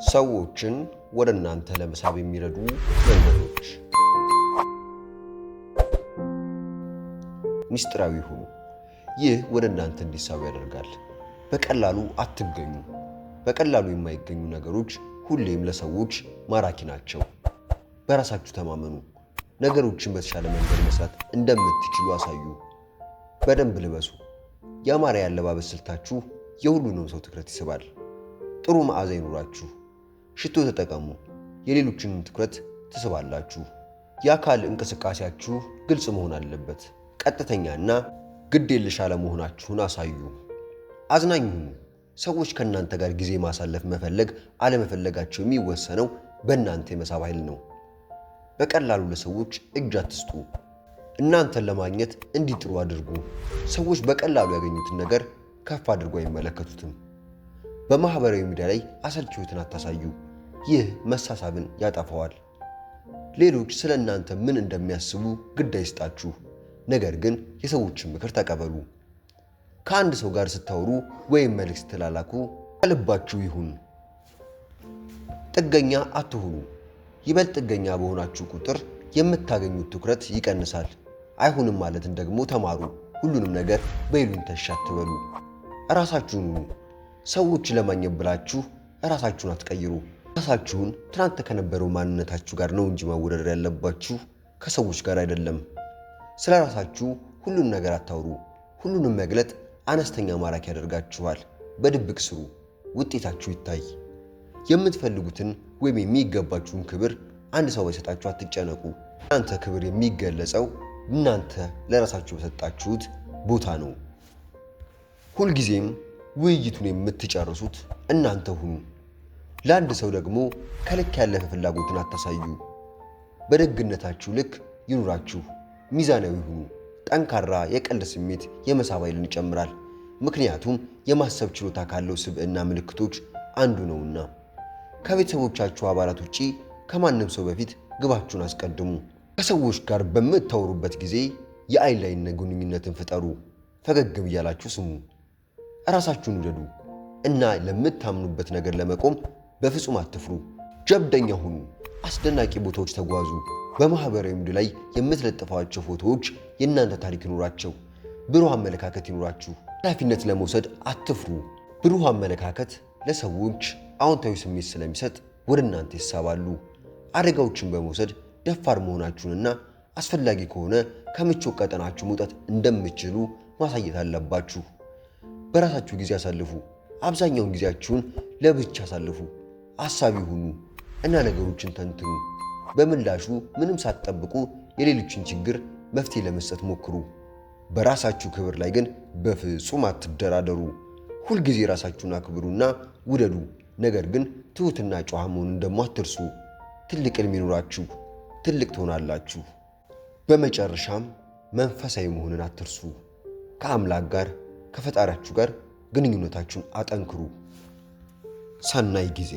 ሰዎችን ወደ እናንተ ለመሳብ የሚረዱ መንገዶች። ሚስጥራዊ ሁኑ። ይህ ወደ እናንተ እንዲሳቡ ያደርጋል። በቀላሉ አትገኙ። በቀላሉ የማይገኙ ነገሮች ሁሌም ለሰዎች ማራኪ ናቸው። በራሳችሁ ተማመኑ። ነገሮችን በተሻለ መንገድ መስራት እንደምትችሉ አሳዩ። በደንብ ልበሱ። ያማረ የአለባበስ ስልታችሁ የሁሉንም ሰው ትኩረት ይስባል። ጥሩ መዓዛ ይኑራችሁ። ሽቶ ተጠቀሙ። የሌሎችንም ትኩረት ትስባላችሁ። የአካል እንቅስቃሴያችሁ ግልጽ መሆን አለበት። ቀጥተኛና ግድ የለሽ አለመሆናችሁን አሳዩ። አዝናኝ ሁኑ። ሰዎች ከእናንተ ጋር ጊዜ ማሳለፍ መፈለግ አለመፈለጋቸው የሚወሰነው በእናንተ የመሳብ ኃይል ነው። በቀላሉ ለሰዎች እጅ አትስጡ። እናንተን ለማግኘት እንዲጥሩ አድርጉ። ሰዎች በቀላሉ ያገኙትን ነገር ከፍ አድርጎ አይመለከቱትም። በማህበራዊ ሚዲያ ላይ አሰልቺ ሕይወትን አታሳዩ። ይህ መሳሳብን ያጠፋዋል። ሌሎች ስለ እናንተ ምን እንደሚያስቡ ግድ አይስጣችሁ። ነገር ግን የሰዎችን ምክር ተቀበሉ። ከአንድ ሰው ጋር ስታወሩ ወይም መልእክት ስትላላኩ ከልባችሁ ይሁን። ጥገኛ አትሁኑ። ይበልጥ ጥገኛ በሆናችሁ ቁጥር የምታገኙት ትኩረት ይቀንሳል። አይሁንም ማለትን ደግሞ ተማሩ። ሁሉንም ነገር በይሉኝታ እሺ አትበሉ። እራሳችሁን ሁኑ። ሰዎች ለማግኘት ብላችሁ እራሳችሁን አትቀይሩ። ራሳችሁን ትናንት ከነበረው ማንነታችሁ ጋር ነው እንጂ ማወዳደር ያለባችሁ ከሰዎች ጋር አይደለም። ስለ ራሳችሁ ሁሉን ነገር አታውሩ። ሁሉንም መግለጥ አነስተኛ ማራኪ ያደርጋችኋል። በድብቅ ስሩ፣ ውጤታችሁ ይታይ። የምትፈልጉትን ወይም የሚገባችሁን ክብር አንድ ሰው ባይሰጣችሁ አትጨነቁ። እናንተ ክብር የሚገለጸው እናንተ ለራሳችሁ በሰጣችሁት ቦታ ነው። ሁልጊዜም ውይይቱን የምትጨርሱት እናንተ ሁኑ። ለአንድ ሰው ደግሞ ከልክ ያለፈ ፍላጎትን አታሳዩ። በደግነታችሁ ልክ ይኑራችሁ። ሚዛናዊ ሁኑ። ጠንካራ የቀልድ ስሜት የመሳብ ኃይልን ይጨምራል። ምክንያቱም የማሰብ ችሎታ ካለው ስብዕና ምልክቶች አንዱ ነውና። ከቤተሰቦቻችሁ አባላት ውጪ ከማንም ሰው በፊት ግባችሁን አስቀድሙ። ከሰዎች ጋር በምታወሩበት ጊዜ የአይን ላይን ግንኙነትን ፍጠሩ። ፈገግ እያላችሁ ስሙ። እራሳችሁን ውደዱ እና ለምታምኑበት ነገር ለመቆም በፍጹም አትፍሩ። ጀብደኛ ሁኑ። አስደናቂ ቦታዎች ተጓዙ። በማህበራዊ ሚዲያ ላይ የምትለጥፏቸው ፎቶዎች የእናንተ ታሪክ ይኑራቸው። ብሩህ አመለካከት ይኑራችሁ። ኃላፊነት ለመውሰድ አትፍሩ። ብሩህ አመለካከት ለሰዎች አዎንታዊ ስሜት ስለሚሰጥ ወደ እናንተ ይሳባሉ። አደጋዎችን በመውሰድ ደፋር መሆናችሁንና አስፈላጊ ከሆነ ከምቾት ቀጠናችሁ መውጣት እንደምትችሉ ማሳየት አለባችሁ። በራሳችሁ ጊዜ አሳልፉ። አብዛኛውን ጊዜያችሁን ለብቻ አሳልፉ። አሳቢ ሁኑ እና ነገሮችን ተንትኑ። በምላሹ ምንም ሳትጠብቁ የሌሎችን ችግር መፍትሄ ለመስጠት ሞክሩ። በራሳችሁ ክብር ላይ ግን በፍጹም አትደራደሩ። ሁልጊዜ ራሳችሁን አክብሩና ውደዱ። ነገር ግን ትሁትና ጨዋ መሆኑን ደግሞ አትርሱ። ትልቅ ሕልም ይኑራችሁ፣ ትልቅ ትሆናላችሁ። በመጨረሻም መንፈሳዊ መሆንን አትርሱ። ከአምላክ ጋር ከፈጣሪያችሁ ጋር ግንኙነታችሁን አጠንክሩ። ሰናይ ጊዜ።